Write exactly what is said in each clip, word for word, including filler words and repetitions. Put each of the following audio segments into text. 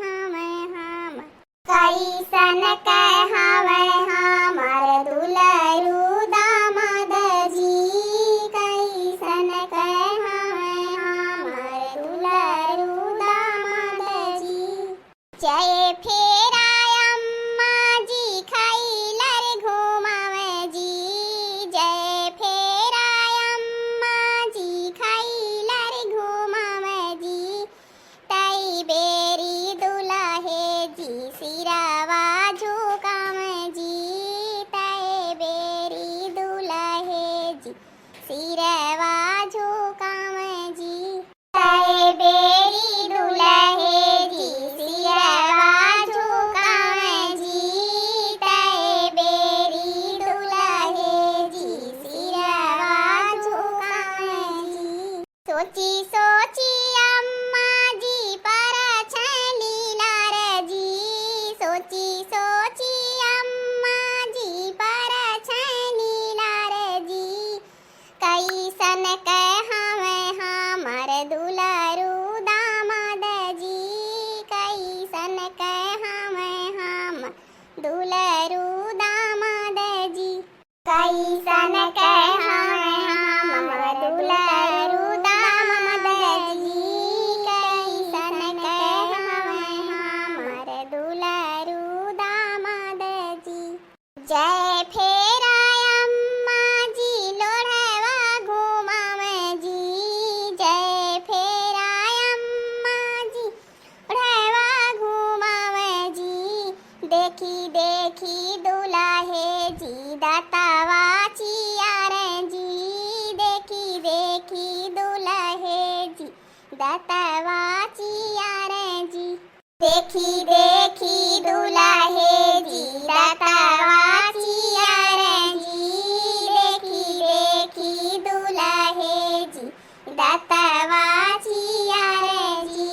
हमें हम। कैसन के हवे हमर दुलरू दामाद जी, कैसन के हवे हमर दुलरू दामाद जी। जय फेरा अम्मा जी खैलर घुमावे जी, जय फेरा अम्मा जी खैलर घुमावे जी। तई बेरी दुलहे जी सिरवा झुकावे जी, तई बेरी दुलहे जी सिरवा झुकावे जी। तई बेरी दुलहे जी सिरवा झुकावे जी, तई बेरी दुलहे जी सिरवा झुकावे जी। सोची सोची अम्मा जी परछै लीलार जी, सोची सोची अम्मा जी परछै लीलार जी। कैसन के हवे हमर दुलरू दामाद जी, कैसन के हवे हम दुलरू दामाद जी। कैसन के हवे हमर दुलरू दामाद जी, कैसन के हवे हमर दुलरू दामाद जी। जय फेरा अम्मा जी लोढ़वा घुमावे जी, जय फेरा अम्मा जी लोढ़वा घुमावे जी। देखी देखी दुलहे जी दतवा चियारे जी, देखी देखी दुलहे जी दतवा चियारे जी। देखी देखी दुलहे जी दतवा चियारे जी, देखी देखी दुलहे जी दतवा चियारे जी,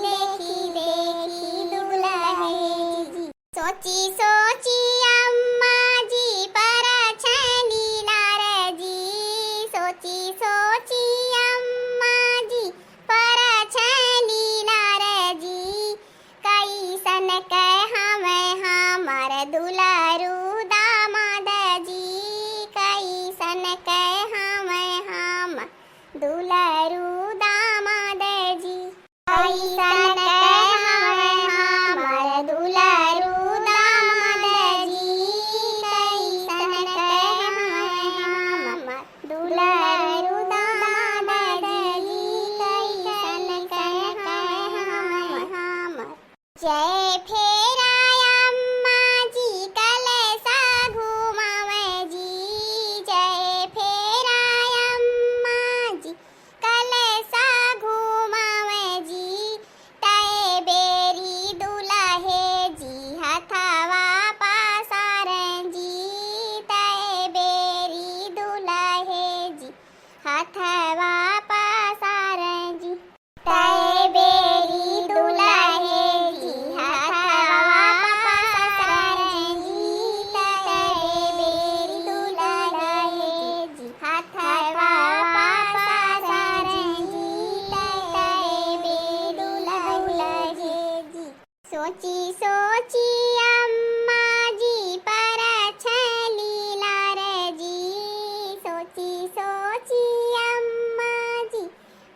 देखी देखी दुलहे जी। सोची सोची अम्मा जी परछै लीलार जी, सोची सोची अम्मा जी परछै लीलार जी। कैसन के हवे हमर दुलरू दामाद जी, कैसन के हवे हम दुलरू दामाद जी। कैसन के हवे हमर दुलरू दामाद जी, कैसन के हवे हमर दुलरू दामाद जी, कैसन के हवे हमर। जय फेरा अम्मा जी कलसा घुमावे जी, जय फेरा अम्मा जी कलसा घुमावे जी। तय बेरी दुलहे जी हथवा पसारे जी, तय बेरी दुलहे जी हथवा पसारे जी। तय बेरी दुलहे जी हथवा पसारे जी, तय बेरी दुलहे जी हथवा पसारे जी, तय बेरी दुलहे जी। सोची सोची अम्मा जी परछै लीलार जी, सोची सोची अम्मा जी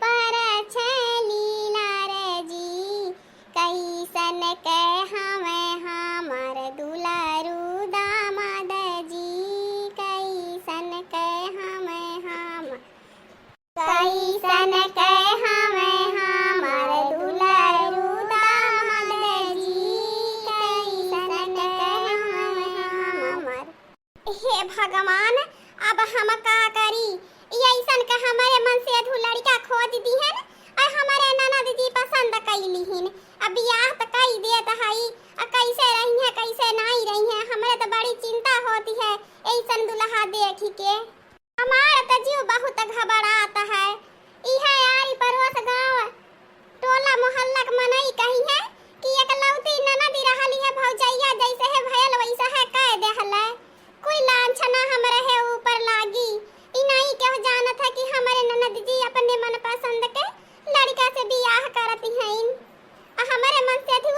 परछै लीलार जी। कैसन के हवे हमर दुलरू दामाद जी, कैसन के हवे हम, कैसन के हवे हमर दुलरू दामाद जी, कैसन के हवे हमर। हे भगवान, अब हम का करी? ई अइसन के हमरे मनसेधू लड़िका खोज दिहेन, अउर हमरे ननद जी पसंद कइ लिहिन। अब बियाह त कइ देत हई, अ कइसे रहिहें, कइसे नाहीं रहिहें, हमरे त बड़ी चिंता होती है अइसन दुलहा देखि के। हमार त जीव बहुत घबड़ात है। इहे आरी पड़ोस गाँव टोला मोहल्ला के मनई कहिहें कि एकलौती ननदी रहली है भौजइया, जइसे है भयल वइसे है कह देहले। कोई लांछना हमरे है ऊपर लागी। ई नाहीं केहू जानत है कि हमरे ननद जी अपने मनपसंद के लड़िका से बियाह करत हइन। आ हमरे मनसेधू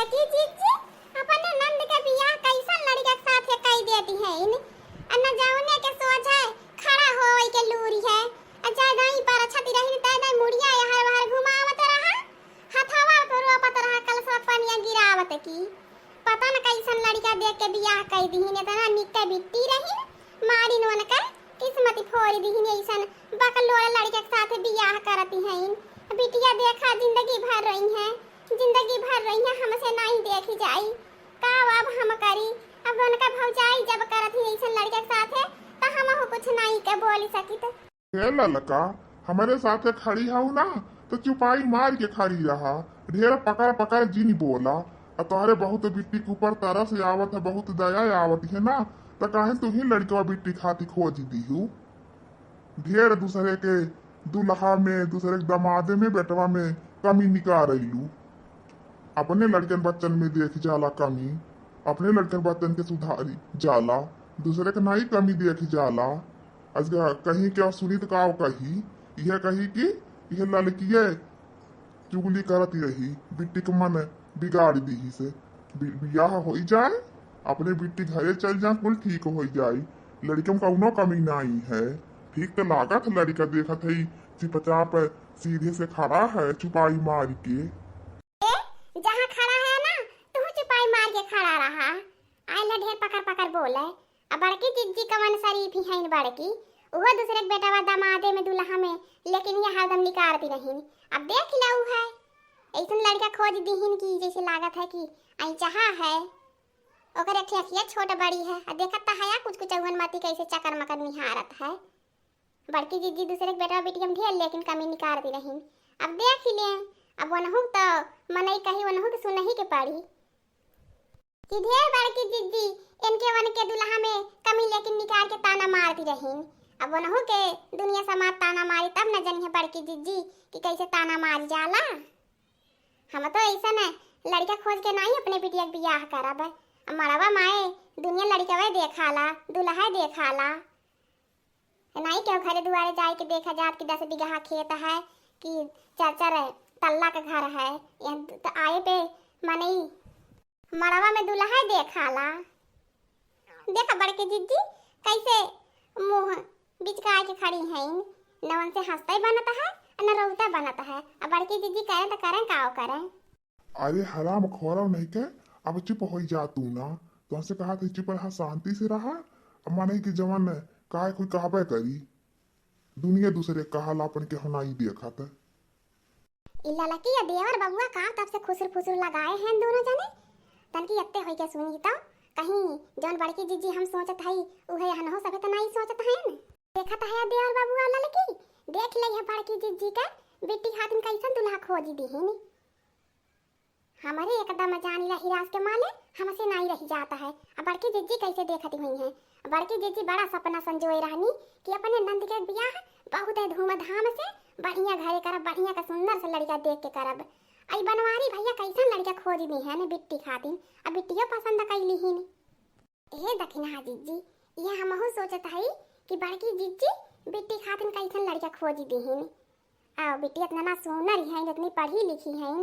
कि जीजी, अपने नंद के बियाह कैसन लड़का के साथे कई देती है इन? आ न जौने के सोझे खड़ा होई के लूरी है। आ जगही पर छती रही न, तय मुड़िया यहर वहर घुमावत रहा, हथवा को रोपत रहा, कलसा पनिया गिरावत की। पता न कैसन लड़का देख के बियाह कई दिहिन, इतना निक बिट्टी रही न, मारिन उनकर किस्मत फोड़ दिहिन, ऐसन बकलोल लड़का के साथे बियाह करती हैं। बिटिया देखा, जिंदगी भर रही है, जिंदगी भर रही है, हमसे नहीं देखी जाई। का अब हम करी? अब उनका भौजाई जब करत ही ऐसन लड़के के साथे, त हमहू कुछ नहीं के बोल सकित। हे ललका, हमरे साथे खड़ी हऊ ना, तो चुपाई मार के खड़ी रहा। ढेर पकड़ पकड़ जिन बोला। आ तोहरे बहुत बिट्टी के ऊपर तरस आवत है, बहुत दया आवत है ना, तो काहे तू ही लड़कवा बिट्टी खाती खोज दीहू? ढेर दूसरे के दुल्हा में, दूसरे के दमादे में, बेटवा में कमी निकाल अइलू। अपने लड़कन बच्चन में देख जाला कमी, अपने लड़कन बच्चन के सुधारी जाला, दूसरे के नाई कमी देख जाला। आज का-, कहीं क्या सुनी तो का कही, यह कही कि यह ललकिए चुगली करत रही, बिट्टी के मन बिगाड़ दीही से। बि-, बियाह होई जाए, अपने बिट्टी घरे चल जा, कुल ठीक होई जाई। लड़के में कौनो कमी नाई है। ठीक तो लागत है, लड़का देखत है, चिपचाप सीधे से खड़ा है, चुपाई मार के। ए, जहाँ खड़ा है ना, तू चुपाई मार के खड़ा रहा। आए ला ढेर पकड़ पकड़ बोले। अब बड़की जिज्जी कवन शरीफ ही हैं बड़की, उहो दूसरे के बेटवा दमादे में दुल्हा में, लेकिन ये हरदम निकारती रहीन। अब देख लऊ है, ऐसन लड़का खोज दीहिन कि जैसे लागत है कि आई चाहा है। ओकर एक ठे अखिया छोट बड़ी है, आ देखत त हया कुछ कुछ चौवन मती कैसे चकर मकर निहारत है। बड़की जिज्जी दूसरे के बेटवा बिटिया में ढेर लेकिन कमी निकारती रहीन। अब देख ही ले, अब वनहू तो मनई कही, वनहू के सुनही के पड़ी। कि ढेर बड़की जिज्जी इनके वनके दुल्हा में कमी लेकिन निकार के ताना मारती रहीन। अब वनहू के दुनिया समाज ताना मारी, तब न जनिहे बड़की जिज्जी कि कैसे ताना मार जाला। हम तो ऐसन लड़का खोज के नाई अपने बिटिया के बियाह करब। अब मड़वा माए दुनिया लड़कवे देखाला, दुल्हा देखाला। नाई केहू घरे दुआरे जाए के देखा जात कि दस बीघा खेत है कि चार चार तल्ला के घर है। यहाँ तो आए पे मनई मड़वा में दुल्हा देखाला। देखा बड़की जिज्जी कैसे मुँह बिचकाए के खड़ी हैं, न उनसे हंसते बनत है, न रोवते बनत है। अब बड़की जिज्जी करें तो करें, काव करें। अरे हराम खोरव नहीं के, अब चुप होई जा तू ना। तुमसे कहा था चुप रहा, शांति से रहा। अब माने कि जवन काहे कोई कहबे करी, दुनिया दूसरे कहाला अपन के होनाई देखत। ई ललकी या देवर बबुआ का तब से खुसुर फुसुर लगाए हैं दोनों जने। तनकी अत्ते होई के सुनी तो कहीं जौन बड़की जिज्जी हम सोचत हई, उहे हनहो सभे त नाई सोचत हैं। देखत है देवर बबुआ ललकी, देख ले है बड़की जिज्जी के बिट्टी खातिन कैसन दुल्हा खोजी दीहिन। हमरे एकदम जानी रही राज के माले, हमसे नाई रही जात है। अब बड़की जिज्जी कैसे देखती हुई हैं? बड़की जिज्जी बड़ा सपना संजोए रहनी कि अपने नंद के बियाह बहुत धूमधाम से बढ़िया घरे करब, बढ़िया का सुंदर से लड़का देख के करब। आई बनवारी भैया कैसन लड़का खोज दी है न बिट्टी खातिन, अब बिट्टियो पसंद कैली ही न। हे दखिनहा जिज्जी, ये हमहू सोचत हई कि बड़की जिज्जी बिट्टी खातिन कैसन लड़का खोज दी ही न। आ बिट्टी इतना ना सुनर ही है, इतनी पढ़ी लिखी है,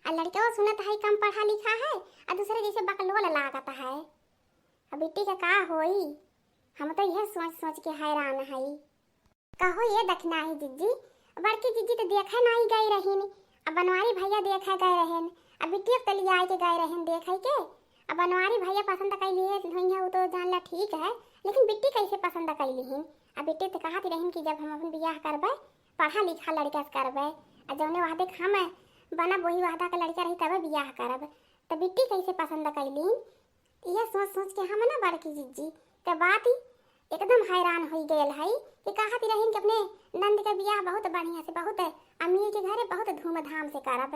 आ लड़का सुनत है कम पढ़ा लिखा है, आ दूसरे जैसे बकलोल लागत है। अब बिट्टी का का होई? हम तो यह सोच सोच के हैरान हई। कहो ये दखिनही जिज्जी, बड़की जिज्जी तो देखे नाई गई रहीन, अब बनवारी भैया देखे गए रहेन, अब बिट्टी अब तलियाए के गए रहेन देखे के। अब बनवारी भैया पसंद कैली है, हुई है, वो तो जान ला ठीक है, लेकिन बिट्टी कैसे पसंद कैली ही? अब बिट्टी तो कहत रहीन कि जब हम अपन बियाह करबे, पढ़ा लिखा लड़का से करबे, आ जौने वादे हम बनब वही वादा का लड़का रही तबे बियाह करब। तो बिट्टी कैसे पसंद कैली? यह सोच सोच के हम ना बड़की जिज्जी के बात ही एकदम हैरान होई गयल हई कि कहत रहीन कि अपने नंद के बियाह बहुत बढ़िया से, बहुत अमीर के घरे बहुत धूमधाम से करब।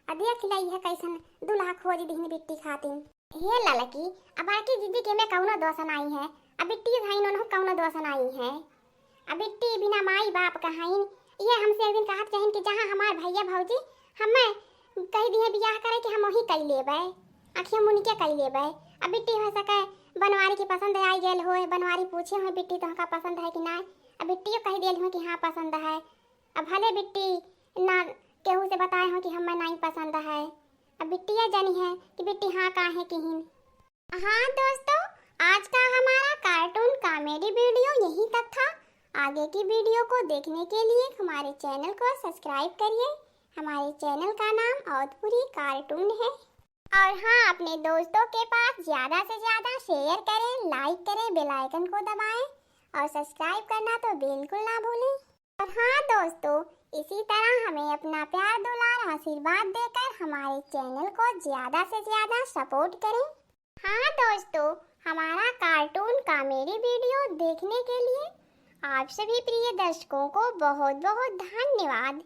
आ देख ले यह कैसन दुल्हा खोज दिहिन बिट्टी खातिन। हे ललकी, अब बड़की जिज्जी के में कौनो दोष नाई है, अब बिट्टी भाई नोनहु कौनो दोष नाई है। अब बिट्टी बिना माई बाप का हईन, ये हमसे एक दिन कहत रहीन कि जहाँ हमार भैया भौजी हमें कही दिहे बियाह करे कि हम वही कई लेबे, आँखियों मुनि के कई लेबे। अब बिट्टी हो सके बनवारी के पसंद आई गयल होए, बनवारी पूछे होए बिट्टी तोहका पसंद है कि नाय, अब बिट्टियो कही देल होए कि हाँ पसंद है। अब भले बिट्टी ना केहू से बताए हो कि हमें नाई पसंद है, बिटिया जनी है कि बिट्टी हाँ काहे किहिन। हाँ दोस्तों, आज का हमारा कार्टून कॉमेडी वीडियो यहीं तक था। आगे की वीडियो को देखने के लिए हमारे चैनल को सब्सक्राइब करिए। हमारे चैनल का नाम अवधपुरी कार्टून है। और हाँ, अपने दोस्तों के पास ज़्यादा से ज़्यादा शेयर करें, लाइक करें, बेल आइकन को दबाएं और सब्सक्राइब करना तो बिल्कुल ना भूलें। और हाँ दोस्तों, इसी तरह हमें अपना प्यार, दुलार, आशीर्वाद देकर हमारे चैनल को ज़्यादा से ज़्यादा सपोर्ट करें। हाँ दोस्तों, हमारा कार्टून कॉमेडी वीडियो देखने के लिए आप सभी प्रिय दर्शकों को बहुत बहुत धन्यवाद।